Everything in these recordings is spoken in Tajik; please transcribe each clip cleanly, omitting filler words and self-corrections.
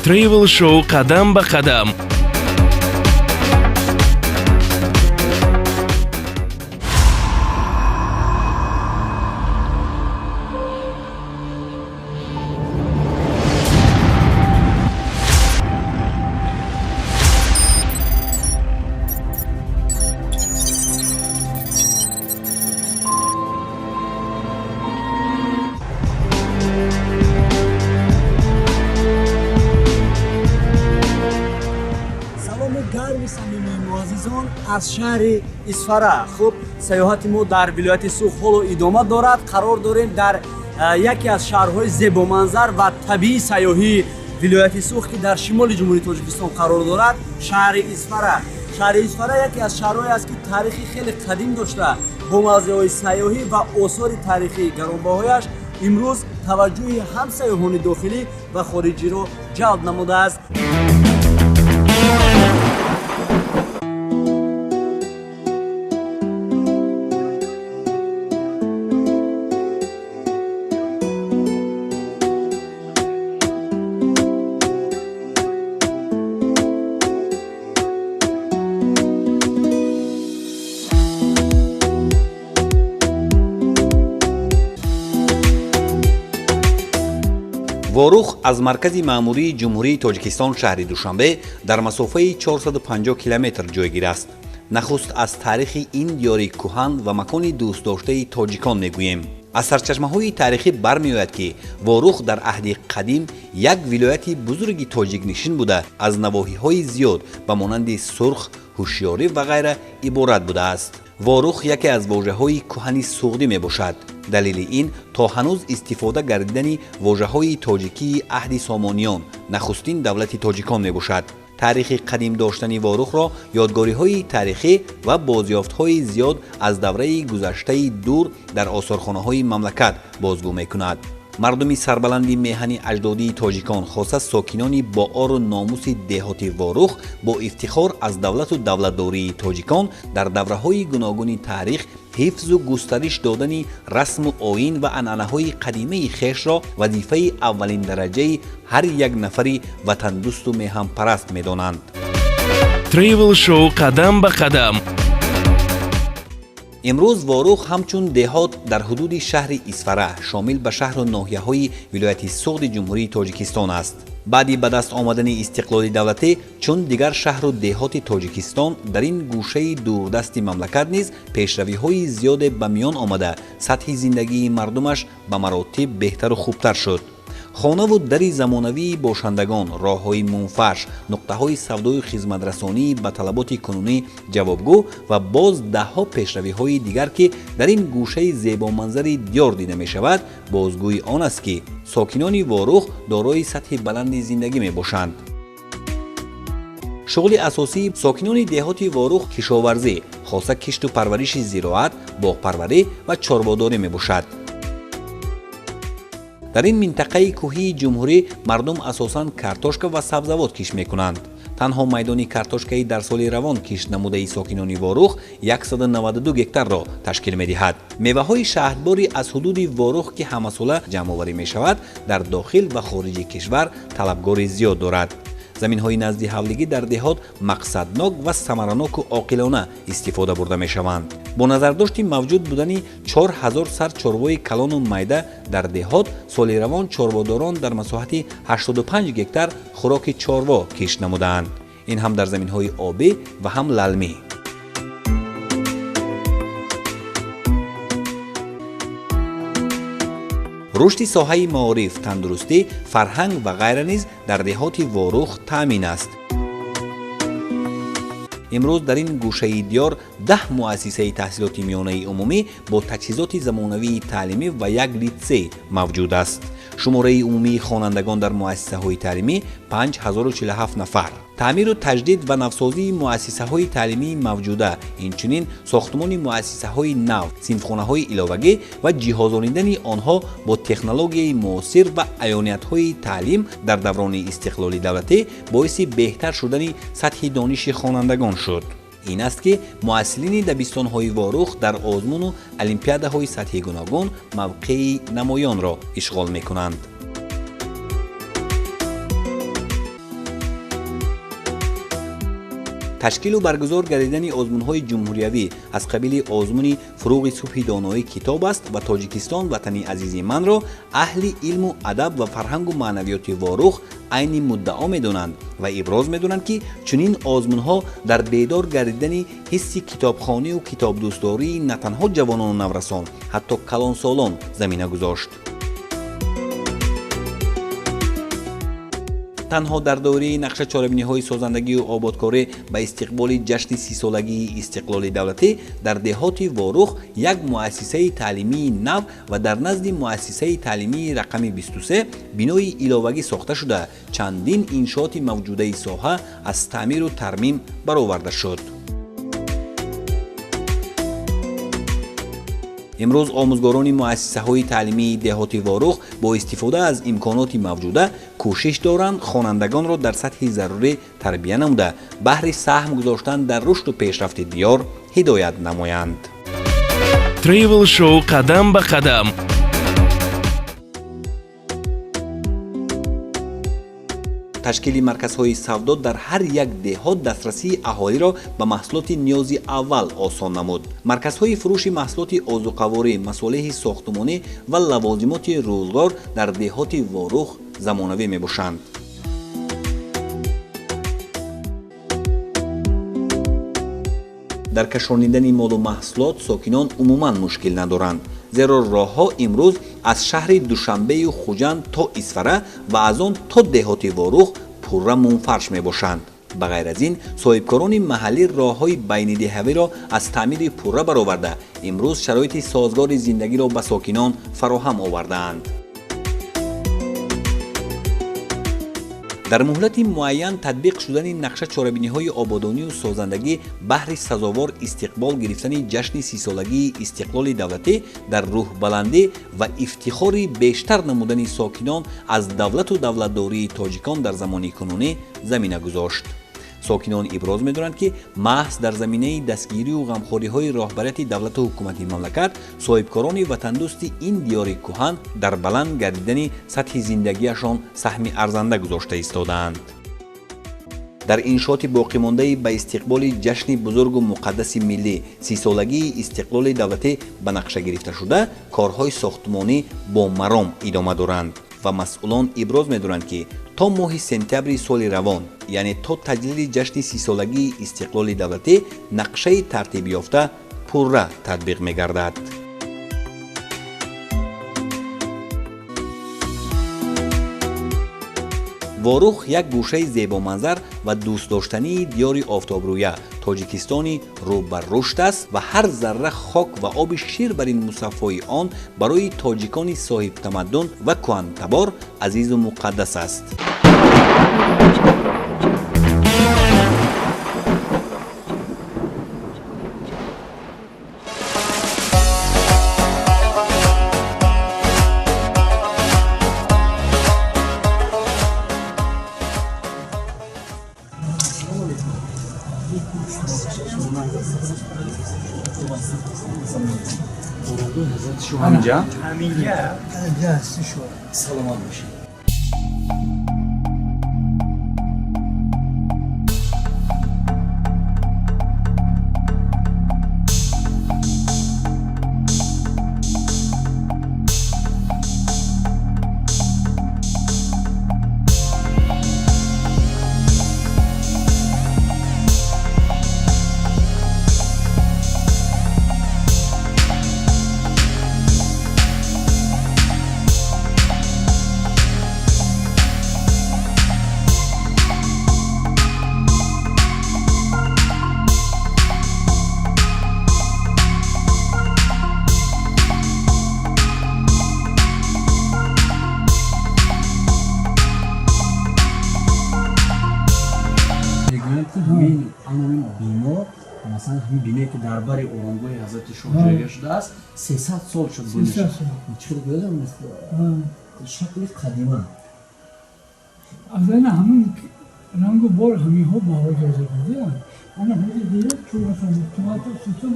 Travel Show қадам ба қадам. Аз шаҳри Исфара. Хуб, сайёҳати мо дар вилояти Суғд ҳоло идома дорад. Қарор дорем дар яке аз шаҳрҳои зебоманзар ва табиии сайёҳии вилояти Суғд, ки дар шимоли Ҷумҳурии Тоҷикистон қарор дорад, шаҳри Исфара. Шаҳри Исфара яке аз шаҳрҳое аст, ки таърихи хеле қадим дошта, бо мавзеъҳои сайёҳӣ ва осори таърихии гаронбаҳояш имрӯз таваҷҷӯҳи ҳам сайёҳони дохилӣ ва хориҷиро ҷалб намудааст. Ворух аз маркази маъмурии Ҷумҳурии Тоҷикистон, шаҳри Душанбе, дар масофаи 450 километр ҷойгир аст. Нахуст аз таърихи ин диёри кӯҳан ва макони дӯстдоштаи тоҷикон мегӯем. Аз сарчашмаҳои таърихӣ бармеояд, ки Ворух дар аҳди қадим як вилояти бузурги тоҷикнишин буда, аз навоҳиҳои зиёд ба монанди Сурх, Ҳушёрӣ ва ғайра иборат будааст. Ворух яке аз вожаҳои кӯҳани суғдӣ мебошад. Далели ин то ҳанӯз истифода гардидани вожаҳои тоҷикии аҳди Сомониён, нахустин давлати тоҷикон мебошад. Таърихи қадим доштани Ворухро ёдгориҳои таърихӣ ва бозёфтҳои зиёд аз давраи гузаштаи дур дар осорхонаҳои мамлакат бозгӯ мекунад. Мардуми сарбаланди меҳани аҷдодии тоҷикон, хоса сокинони боору номуси деҳоти Ворух, бо ифтихор аз давлату давлатдории тоҷикон дар давраҳои гуногуни таърих ҳифзу густариш додани расму оин ва анъанаҳои қадимаи хешро вазифаи аввалиндараҷаи ҳар як нафари ватандӯсту меҳанпараст медонанд. Travel Show қадам ба қадам. Имрӯз Ворух ҳамчун деҳот дар ҳудуди шаҳри Исфара, шомил ба шаҳру ноҳияҳои вилояти Суғди Ҷумҳурии Тоҷикистон аст. Баъди ба даст омадани истиқлоли давлатӣ, чун дигар шаҳру деҳоти Тоҷикистон, дар ин гӯшаи дурдасти мамлакат низ пешравиҳои зиёде ба миён омада, сатҳи зиндагии мардумаш ба маротиб беҳтару хубтар шуд. Хонаву дари замонавии бошандагон, роҳҳои мунфарш, нуқтаҳои савдою хизматрасонии ба талаботи кунунӣ ҷавобгӯ ва боз даҳҳо пешравиҳои дигар, ки дар ин гӯшаи зебоманзари диёр дида мешавад, бозгӯи он аст, ки сокинони Ворух дорои сатҳи баланди зиндагӣ мебошанд. Шуғли асосии сокинони деҳоти Ворух кишоварзӣ, хоса кишту парвариши зироат, боғпарварӣ ва чорводорӣ мебошад. Дар ин минтақаи кӯҳии ҷумҳурӣ мардум асосан картошка ва сабзавот кишт мекунанд. Танҳо майдони картошкаи дар соли равон кишт намудаи сокинони Ворух 192 гектарро ташкил медиҳад. Меваҳои шаҳдбори аз ҳудуди Ворух, ки ҳамасола ҷамъоварӣ мешавад, дар дохил ва хориҷи кишвар талабгори зиёд дорад. Заминҳои назди ҳавлигӣ дар деҳот мақсаднок ва самараноку оқилона истифода бурда мешаванд. Бо назардошти мавҷуд будани 4000 сар чорвои калону майда дар деҳот, соли равон чорводорон дар масоҳати 85 гектар хӯроки чорво кишт намудаанд. Ин ҳам дар заминҳои обӣ ва ҳам лалмӣ. Рушди соҳаи маориф, тандурустӣ, фарҳанг ва ғайра низ дар деҳоти Ворух таъмин аст. Имрӯз дар ин гӯшаи диёр 10 муассисаи таҳсилоти миёнаи умумӣ бо таҷҳизоти замонавии таълимӣ ва як литсей мавҷуд аст. Шумораи умумии хонандагон дар муассисаҳои таълимӣ 5047 нафар. Таъмиру таҷдид ва навсозии муассисаҳои таълимии мавҷуда, инчунин сохтмони муассисаҳои нав, синфхонаҳои иловагӣ ва ҷиҳозонидани онҳо бо технологияи муосир ва аёниятҳои таълим дар даврони истиқлоли давлатӣ боиси беҳтар шудани сатҳи дониши хонандагон шуд. Ин аст, ки муассилини дабистонҳои Ворух дар озмуну олимпиадаҳои сатҳи гуногун мавқеи намоёнро ишғол мекунанд. Ташкилу баргузор гардидани озмунҳои ҷумҳуриявӣ аз қабили озмуни фуруғи субҳи доноӣ китоб аст ва Тоҷикистон ватани азизи манро аҳли илму адаб ва фарҳангу маънавиёти Ворух айни муддао медонанд ва иброз медонанд, ки чунин озмунҳо дар бедор гардидани ҳисси китобхонию китобдӯстдории на танҳо ҷавонону наврасон, ҳатто калонсолон замина гузошт. Танҳо дар доираи нақша чорабиниҳои созандагию ободкорӣ ба истиқболи ҷашни 30-солагии истиқлоли давлатӣ дар деҳоти Ворух як муассисаи таълимии нав ва дар назди муассисаи таълимии рақами 23 бинои иловагӣ сохта шуда, чандин иншооти мавҷудаи соҳа аз таъмиру тармим бароварда шуд. Имрӯз омӯзгорони муассисаҳои таълимии деҳоти Ворух бо истифода аз имконоти мавҷуда кӯшиш доранд хонандагонро дар сатҳи зарурӣ тарбия намуда, баҳри саҳм гузоштан дар рушду пешрафти диёр ҳидоят намоянд. Travel Show қадам ба қадам. Ташкили марказҳои савдо дар ҳар як деҳот дастрасии аҳолиро ба маҳсулоти ниёзи аввал осон намуд. Марказҳои фурӯши маҳсулоти озуқаворӣ, масолеҳи сохтумонӣ ва лавозимоти рӯзгор дар деҳоти Ворух замонавӣ мебошанд. Дар кашонидани молу маҳсулот сокинон умуман мушкил надоранд, зеро роҳҳо имрӯз аз шаҳри Душанбею Хуҷанд то Исфара ва аз он то деҳоти Ворух пурра мунфарш мебошанд. Ба ғайр аз ин, соҳибкорони маҳаллӣ роҳҳои байнидеҳавиро аз таъмири пурра бароварда, имрӯз шароити созгори зиндагиро ба сокинон фароҳам овардаанд. Дар муҳлати муайян татбиқ шудани нақша чорабиниҳои ободонию созандагӣ баҳри сазовор истиқбол гирифтани ҷашни 30-солагии истиқлоли давлатӣ дар рӯҳбаландӣ ва ифтихори бештар намудани сокинон аз давлату давлатдории тоҷикон дар замони кунунӣ замина гузошт. Сокинон иброз медоранд, ки маҳз дар заминаи дастгирию ғамхориҳои роҳбарияти давлату ҳукумати мамлакат соҳибкорони ватандӯсти ин диёри кӯҳан дар баланд гардидани сатҳи зиндагиашон саҳми арзанда гузошта истодаанд. Дар иншооти боқимондаи ба истиқболи ҷашни бузургу муқаддаси миллӣ 30-солагии истиқлоли давлатӣ ба нақша гирифташуда корҳои сохтмонӣ бо маром идома доранд ва масъулон иброз медоранд, ки то моҳи сентябри соли равон, яъне то таҷлили ҷашни 30-солагии истиқлоли давлатӣ, нақшаи тартибёфта пурра татбиқ мегардад. Ворух як гӯшаи зебоманзар ва дӯстдоштании диёри офтобрӯя Тоҷикистони рӯ ба рушд аст ва ҳар зарра хок ва оби шир бар ин мусаффои он барои тоҷикони соҳибтамаддун ва кӯҳантабор азизу муқаддас аст. ҳаминҷа? Ҳаминҷа. Ҳасти шумо. Саломат бошед. Масалан, ҳамин бинае ки дар бари оромгоҳи ҳазрати шоҳ ҷойгир шудааст, 300 сол шуд бунёд. Чӣ гӯям, шакли қадима. Аз ана ҳамин рангу бор ҳаминҳо баҳо дода буданд. Ана ҳозир дидед, чун масалан ҳукумату сутун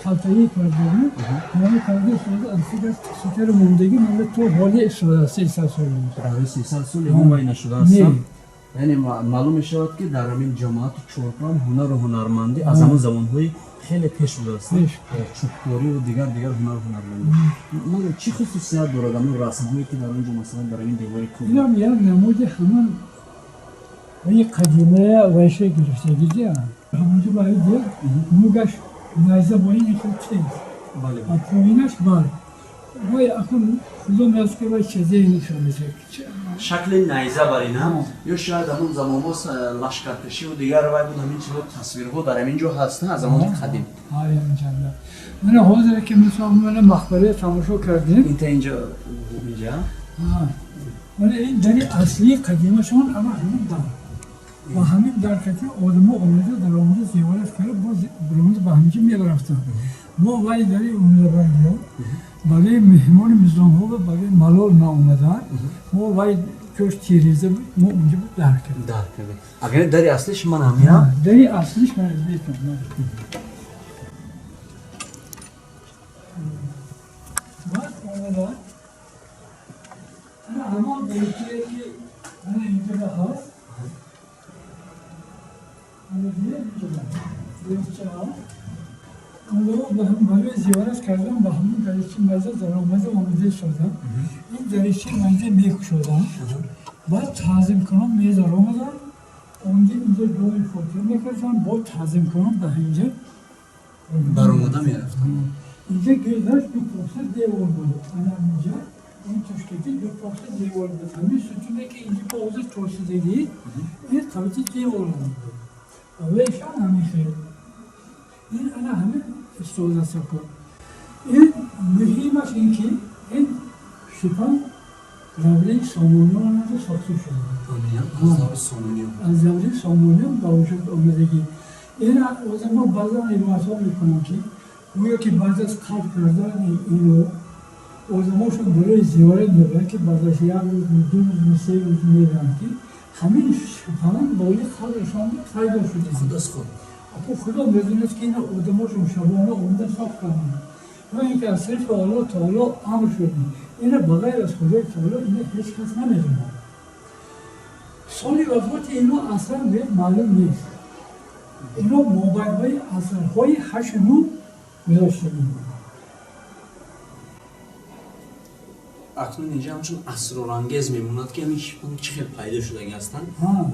калтаи кардани, ҳамаи карда истода, аз фикр сутари мондагӣ монда то ҳоли истода 300 сол. 300 сол ягон вай нашудааст? Не. Яъне маълум мешавад, ки дар ҳамин ҷамоати Чоркӯҳ ҳунару ҳунармандӣ аз ҳамон замонҳои хеле пеш будааст, чӯбкорию дигар дигар ҳунару ҳунармандӣ. Ман чӣ хусусият дорад ҳамон расмҳое, ки дар он ҷо, масалан, дар ҳамин девори кӯҳ? Инам як намуди ҳамон ваи қадимая вайша гирифтагиди. Ҳамонҷо баи дер нугаш найза бо ин хел тез ва поинаш бар вай. Акун худо меаст, ки вай чезе нишон мешавад. Шакли найза бар ин ҳам ё шояд ҳамон замонҳо лашкаркашиву дигар вай буд. Ҳамин чизо, тасвирҳо дар ҳамин ҷо ҳаст аз замони қадим. Ҳаминчанда мана ҳозир ки мисол мана мақбарая тамошо кардем. Инта инҷо инҷа. Мана ин дари аслии қадимашон, ама ҳамин дар ва ҳамин дар кати одамо омада, даромада, зиёрат карда, боз биромада ба ҳаминҷо мерафтанд. Мо вай дари умедабандиё барои меҳмони мизонҳо ва барои малол наомадан, мо вай ҷош тиреза буд, мо унҷо буд дар кардем. Дар кардем. Агар дари аслиш ман ҳамина? Дари аслиш ман бетон. Баъд омада ҳамон даричие, ки ана инҷо ҳаст, дарича ҳаст. Барои зиёрат кардан ба ҳамон даричи маза даромада омода шудам. Ин даричи манза мекушодам, баъд таъзимкунон медаромадам, онҷо инҷо ҷои фотиҳа мекардам, бо таъзимкунон ба инҷа баромада мерафтам. Инҷа гирдаш ду похта девор буд. Ана инҷа ин тушкаки ду похта девор буд. Ҳамин сутуне, ки инҷа ба ҳозир тосидагӣ, ин қабити девор буд. Вайшан ҳамин хел. Ин ана ҳамин истода сакун. Ин муҳимаш ин ки ин шипан давраи Сомониён омада сохта шуда. Аз давраи Сомониён ба вуҷуд омадагӣ. Ина озамо баъзан ривоятҳо мекунам, ки гӯё ки баъд аз қатл кардани ино одамошон барои зиёрат мебаранд, ки баъд аз як рӯз, 2 рӯз, 3 рӯз мераванд, ки ҳамин шипан болои қабрашон пайдо шуда. Худ аз худ. Аку худо медонад, ки ина одамошон шабона омада сохт карданд ва ин ки аз тарафи Аллоҳ таоло амр шуд. Ина ба ғайр аз Худои таоло ина ҳеҷ кас намедонад. Соли вафоти ино аслан маълум нест. Ино мобайнҳои асрҳои ҳашту гузаштагӣ. Акнун инҷа ҳамчун асрорангез мемонад, ки ҳамин шипон чӣ хел пайдо шудаги ҳастанд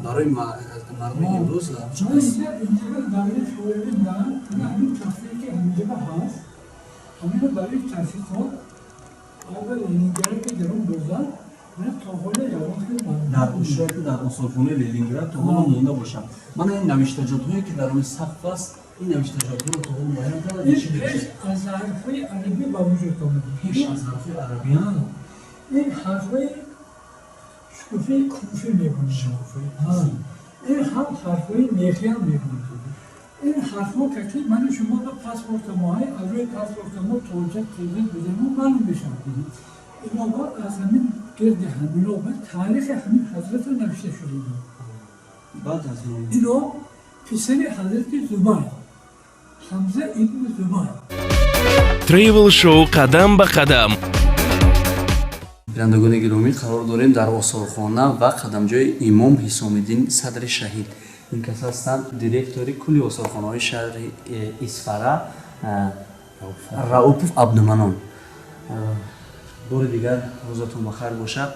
барои мардуми имрӯз. Инҷа давраи шӯравӣ ҳамин тасвире, ки ҳаминҷа ҳаст, ҳамино барои таҳқиқот ба Ленинград ки дар он бурдан, то ҳола ягон хел Дар шояд ки дар осорхонаи Ленинград то ҳоло монда бошад. Мана ин навиштаҷотҳое, ки дар рӯи сақф аст, ин навиштаҷотҳоро то ҳоло муайян карда? Ин пеш аз ҳарфҳои арабӣ ба вуҷуд омада. Пеш аз ҳарфҳои арабӣ? Ин ҳарфҳои шукуфаи куфӣ мегӯянд. Ин ҳам ҳарфҳои мехиам мегӯянд. Ин ҳарфҳо ки ману шумо ба паспорта мо, аз рӯи паспорта мо тоҷик, қирғиз будемо, маълум мешавад. Ино аз ҳамин гирди ҳамино таърихи ҳамин ҳазрата навишта шуда буд. Баъд аз ино писари ҳазрати Зубайр, Ҳамза ибни Зубайр. Travel Show қадам ба қадам. Бинандагони гиромӣ, қарор дорем дар осорхона ва қадамҷои имом Ҳисомиддин Садри Шаҳид. Ин кас ҳастанд директори кулли осорхонаҳои шаҳри Исфара, Раупов Абдуманон. Бори дигар рӯзатон бахайр бошад.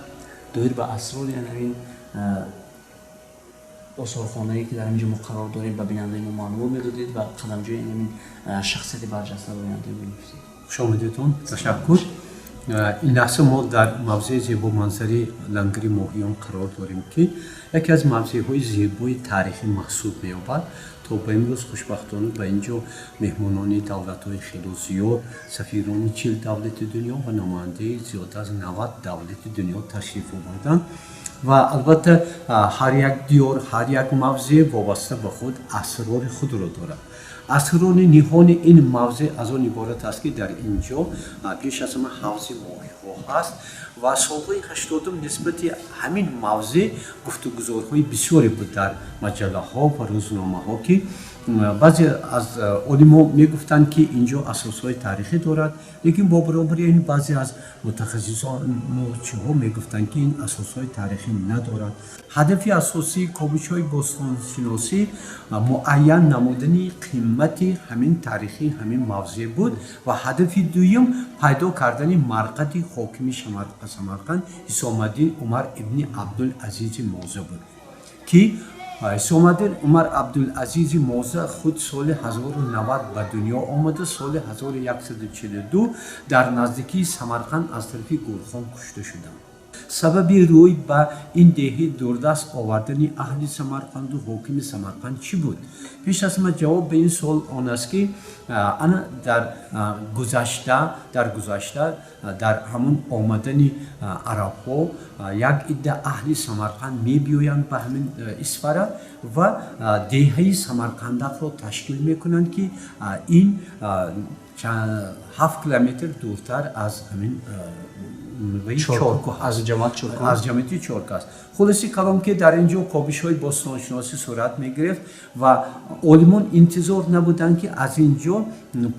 Доир ба асрори ҳамин осорхонае, ки дар ҳамин ҷо мо қарор дорем, ба бинандаи мо маълумот медодед ва қадамҷои ҳамин шахсияти барҷаста ба бинандаи мо мегуфтед. Хушомадедон, ташаккур. Ин лаҳза мо дар мавзеи зебоманзари Лангари Моҳиён қарор дорем, ки яке аз мавзеъҳои зебои таърихӣ маҳсуб меёбад. То ба имрӯз, хушбахтона, ба ин ҷо меҳмонони давлатҳои хело зиёд, сафирони 40 давлати дунё ва намояндаи зиёда аз 90 давлати дунё ташриф оварданд. Ва албатта, ҳар як диёр, ҳар як мавзеъ вобаста ба худ асрори худро дорад. Асрори ниҳони ин мавзеъ аз он иборат аст, ки дар ин ҷо пеш аз ҳама ҳавзи моҳиҳо ҳаст ва солҳои 80-ум нисбати ҳамин мавзеъ гуфтугузорҳои бисёре буд дар маҷаллаҳо ва рӯзномаҳо, ки Баъзе аз олимо мегуфтанд, ки ин ҷо асосҳои таърихӣ дорад, лекин бо баробари ин баъзе аз мутахассисончиҳо мегуфтанд, ки ин асосҳои таърихӣ надорад. Ҳадафи асосии ковишҳои бостоншиносӣ муайян намудани қимати ҳамин таърихии ҳамин мавзеъ буд ва ҳадафи дуюм пайдо кардани марқади ҳокими Самарқанд Ҳисомаддин Умар ибни Абдулазизи Моза буд, ки Ҳисомаддин Умар Абдулазизи Моза худ соли 1090 ба дунё омада, соли 1142 дар наздикии Самарқанд аз тарафи Гурхон кушта шуданд. Сабаби рӯй ба ин деҳи дурдаст овардани аҳли Самарқанду ҳокими Самарқанд чӣ буд? Пеш аз ҳама, ҷавоб ба ин суол он аст, ки ана дар гузашта дар ҳамон омадани арабҳо як идда аҳли Самарқанд мебиёянд ба ҳамин Исфара ва деҳаи Самарқандақро ташкил мекунанд, ки ин 7 километр дуртар аз ҳамин аз ҷамоати Чоркӯҳ аст. Хулоси калом, ки дар ин ҷо ковишҳои бостоншиносӣ сурат мегирифт ва олимон интизор набуданд, ки аз ин ҷо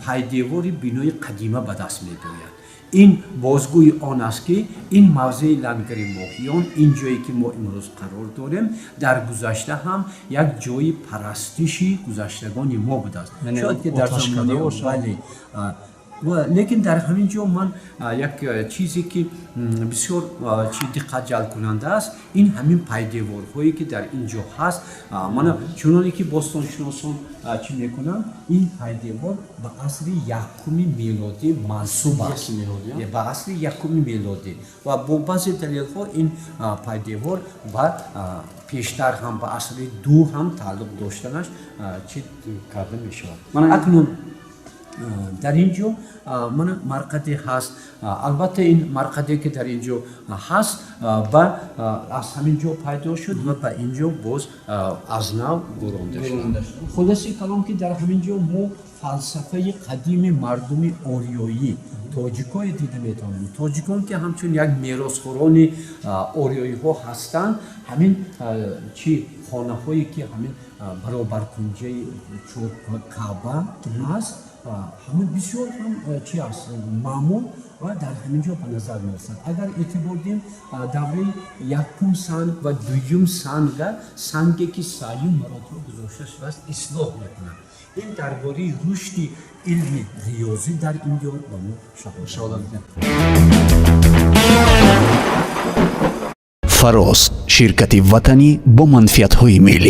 пайдевори бинои қадима ба даст мебиёяд. Ин бозгӯи он аст, ки ин мавзеи Лангари Моҳиён, ин ҷое ки мо имрӯз қарор дорем, дар гузашта ҳам як ҷои парастиши гузаштагони мо будааст. Шояд ки дар замони, бале, лекин дар ҳамин ҷо ман як чизе, ки бисёр чи диққат ҷалбкунанда аст, ин ҳамин пайдеворҳое, ки дар ин ҷо ҳаст. Мана, чуноне ки бостоншиносон чӣ мекунанд, ин пайдевор ба асри якуми мелодӣ мансуб аст, ба асри якуми мелодӣ, ва бо баъзе далелҳо ин пайдевор ба пештар ҳам, ба асри ду ҳам тааллуқ доштанаш чӣ карда мешавад. Акнун дар ин ҷо мана марқаде ҳаст. Албатта, ин марқаде, ки дар ин ҷо ҳаст, ба аз ҳамин ҷо пайдо шуд ва ба ин ҷо боз аз нав гуронда шуд. Хулоси калом, ки дар ҳамин ҷо мо фалсафаи қадими мардуми ориёӣ, тоҷикое дида метавонем. Тоҷикон, ки ҳамчун як меросхӯрони ориёиҳо ҳастанд, ҳамин чи хонаҳое, ки ҳамин баробаркунҷаи Каъба ҳаст, ҳамин бисёр ҳам чи аст, маъмул ва дар ҳамин ҷо ба назар мерасад. Агар эътибор диҳем, давраи якум санг ва дуюм санга, санге, ки сеюм маротиба гузошта шудааст, ислоҳ мекунад. Ин дар бораи рушди илми риёзӣ дар ин ҷо ба мо шаҳодат медиҳад. Фароз, ширкати ватанӣ бо манфиатҳои миллӣ.